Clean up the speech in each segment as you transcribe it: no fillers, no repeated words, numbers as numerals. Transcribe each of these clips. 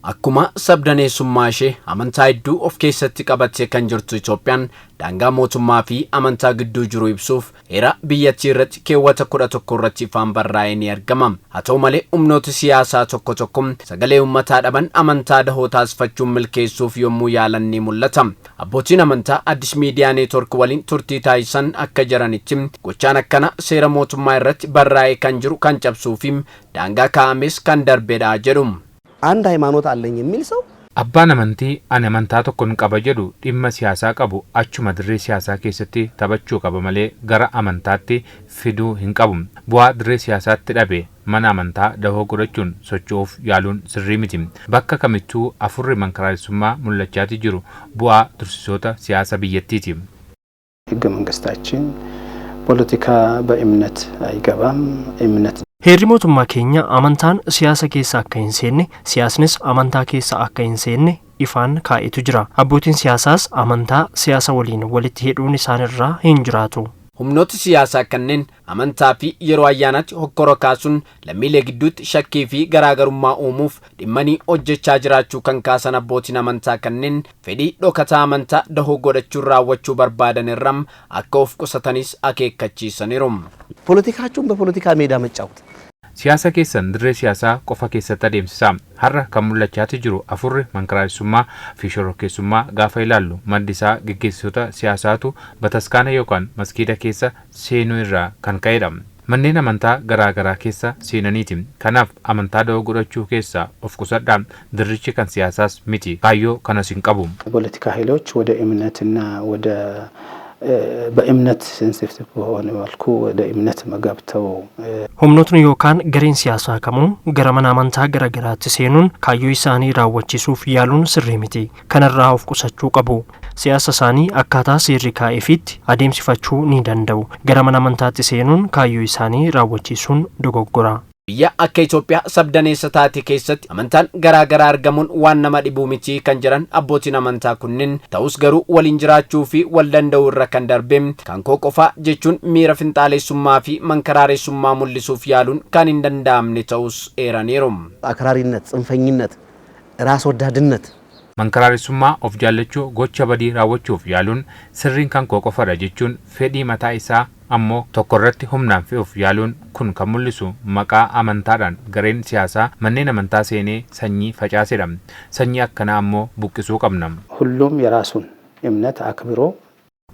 Akkuma sabdaneessummaa ishee amantaa hedduu of keessatti qabattee kan jirtu Itoophiyaan, daangaa mootummaa fi amantaa gidduu jiru ibsuuf heera biyyattii irratti keewwata 11 irratti ifaan barraa'ee ni argama. Haa ta'u malee, humnooti siyaasaa tokko tokko sagalee uummataa dhaban amantaa dahoo taasifachuun milkeessuuf yommuu yaalan ni mul'ata. Abbootiin amantaa Addis Miidiyaa Neetwork waliin turtii taasisan akka jiranitti, gochaan akkana seera mootummaa irratti barraa'ee kan jiru kan cabsuu fi daangaa kaa'ames kan darbedha jedhu. አንድ ሃይማኖት አለኝ የሚል ሰው Abbaan amantii ani amantaa tokkon qaba jedhu dhimma siyaasaa qabu achuma dirree siyaasaa keessatti taphachuu qaba malee gara amantaatti fiduu hin qabu. Bu'aa dirree siyaasaatti dhabe mana amantaa dahoo godhachuun socho'uuf yaaluun sirrii miti. Bakka kamittuu afurri mankaraarsummaa mul'achaati jiru bu'aa tursiisota siyaasa biyyattiiti. ህገ መንግስታችን ፖለቲካ በእምነት አይገባም። እምነት Heerri mootummaa keenya amantaan siyaasa keessa akka hin seenne, siyaasnis amantaa keessa akka hin seenne ifaan kaa'etu jira. Abbootiin siyaasaas amantaa siyaasa waliin walitti hidhuun isaanirraa hin jiraatu. Humnooti siyaasaa kanneen amantaa fi yeroo ayyaanaatti hokkora kaasuun lammiilee gidduutti shakkii fi garaagarummaa uumuuf dhimmanii hojjechaa jiraachuu kan kaasan abbootiin amantaa kanneen, fedhii dhokataa amantaa dahoo godhachuun raawwachuu barbaadan irraa akka of qusatanis akeekkachiisaniiru. ፖለቲካችሁን በፖለቲካ ሜዳ መጫወት Siyaasa keessan dirree siyaasaa qofa keessatti adeemsisaa. Har'a kan mul'achaati jiru afurri mankaraarsummaa fi shororkeessummaa gaafa ilaallu, maddi isaa geggeessitoota siyaasaatu bataskaana yookaan maskiida keessa seenuu irraa kan ka'edha. Manneen amantaa garaa garaa keessa seenaniiti. Kanaaf amantaa dahoo godhachuu keessaa of qusadhaa. Dirrichi kan siyaasaas miti. Kaayyoo kanas hin qabu. የፖለቲካ ኃይሎች ወደ እምነትና ወደ በእምነት ሴንሲቲቭ በሆነ መልኩ ወደ እምነት ገብተው Humnootni yookaan gareen siyaasaa kamuu gara mana amantaa gara garaatti seenuun kaayyoo isaanii raawwachisuuf yaaluun sirrii miti. Kanarraa of qusachuu qabu. Siyaasa isaanii akkaataa seerri kaa'eefitti adeemsifachuu ni danda'u. Gara mana amantaatti seenuun kaayyoo isaanii raawwachisuun dogoggora. Biyya akka Itoophiyaa sabdaneessa taate keessatti amantaan garaa garaa argamuun waan nama dhibuu miti kan jedhan abbootiin amantaa kunneen, ta'us garuu waliin jiraachuu fi wal danda'uu irra kan darbe kan koo qofaa jechuun miira finxaalessummaa fi mankaraaresummaa mul'isuuf yaaluun kan hin danda'amne ta'us eeraniiru. አክራሪነት፣ ጽንፈኝነት፣ ራስ ወዳድነት Mankaraaresummaa, of jaallachuu, gocha badii raawwachuuf yaaluun, sirriin kan koo qofadha jechuun, fedhii mataa isaa ammoo tokko irratti humnaan fe'uuf yaaluun kun kan mul'isu maqaa amantaadhaan gareen siyaasaa manneen amantaa seenee sanyii facaasedha. Sanyii akkanaa ammoo buqqisuu qabna. ሁሉም የራሱን እምነት አክብሮ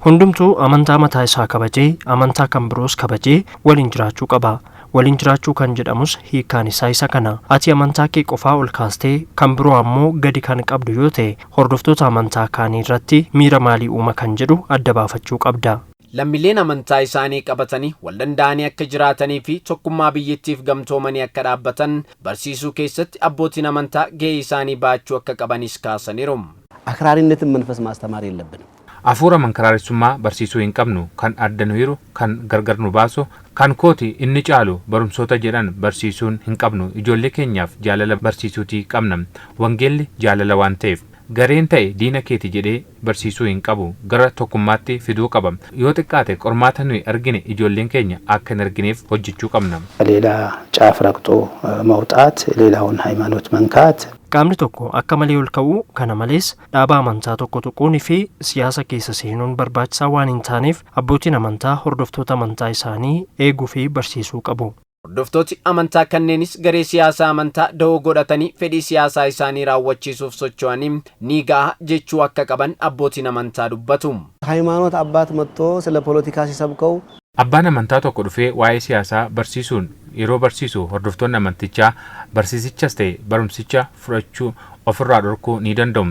Hundumtuu amantaa mataa isaa kabajee, amantaa kan biroos kabajee waliin jiraachuu qaba. Waliin jiraachuu kan jedhamus hiikkaan isaa isa kana. Ati amantaa kee qofaa ol kaastee kan biroo ammoo gadi kan qabdu yoo ta'e, hordoftoota amantaa kaanii irratti miira maalii uuma kan jedhu adda baafachuu qabda. Lammiileen amantaa isaanii qabatanii wal danda'anii akka jiraatanii fi tokkummaa biyyattiif gamtoomanii akka dhaabbatan barsiisuu keessatti abbootiin amantaa gahee isaanii baachuu akka qabanis kaasaniiru. አክራሪነትን መንፈስ ማስተማር የለብንም። Hafuura mankaraaresummaa barsiisuu hin qabnu. Kan adda nu hiru, kan gargar nu baasu, kan kooti inni caalu barumsoota jedhan barsiisuun hin qabnu. Ijoollee keenyaaf jaalala barsiisuutii qabna. Wangeelli jaalala waan ta'eef. Gareen ta'e diina keeti jedhee barsiisuu hin qabu. Gara tokkummaatti fiduu qaba. Yoo xiqqaate qormaata nuyi argine ijoolleen keenya akka hin argineef hojjechuu qabna. ሌላ ጫፍ ረግጦ መውጣት፣ ሌላውን ሃይማኖት መንካት Qaamni tokko akka malee ol ka'uu, kana malees dhaaba amantaa tokko tuquunii fi siyaasa keessa seenuun barbaachisaa waan hin taaneef, abbootiin amantaa hordoftoota amantaa isaanii eeguu fi barsiisuu qabu. Hordoftooti amantaa kanneenis garee siyaasaa amantaa dahoo godhatanii fedhii siyaasaa isaanii raawwachiisuuf socho'anii ni ga'a jechuu akka qaban abbootiin amantaa dubbatu. ሃይማኖት አባት መጥቶ ስለ ፖለቲካ ሲሰብከው Abbaan amantaa tokko dhufee waa'ee siyaasaa barsiisuun yeroo barsiisu, hordoftoonni amantichaa barsiisichas ta'e barumsicha fudhachuu ofirraa dhorkuu ni danda'u.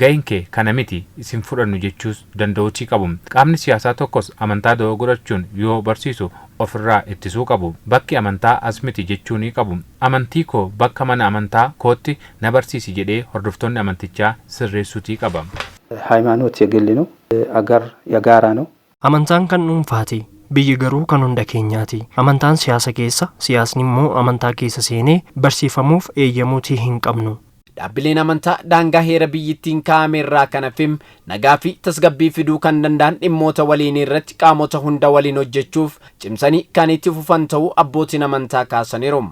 Ga'een kee kana miti, isin fudhannu jechuus danda'uutii qabu. Qaamni siyaasaa tokkos amantaa dahoo godhachuun yoo barsiisu ofirraa ittisuu qabu. Bakki amantaa as miti jechuu ni qabu. Amantii koo bakka mana amantaa kootti na barsiisi jedhee hordoftoonni amantichaa sirreessuutii qaba. ሃይማኖት የግል ነው፣ አገር የጋራ ነው። Amantaan kan dhuunfaati. Biyyi garuu kan hunda keenyaati. Amantaan siyaasa keessa, siyaasni immoo amantaa keessa seenee barsiifamuuf eeyyamuutii hin qabnu. Dhaabbileen amantaa daangaa heera biyyittiin kaa'ame irraa kan hafe nagaa fi tasgabbii fiduu kan danda'an dhimmoota waliin irratti qaamota hunda waliin hojjechuuf cimsanii kan itti fufan ta'uu abbootiin amantaa kaasaniiru.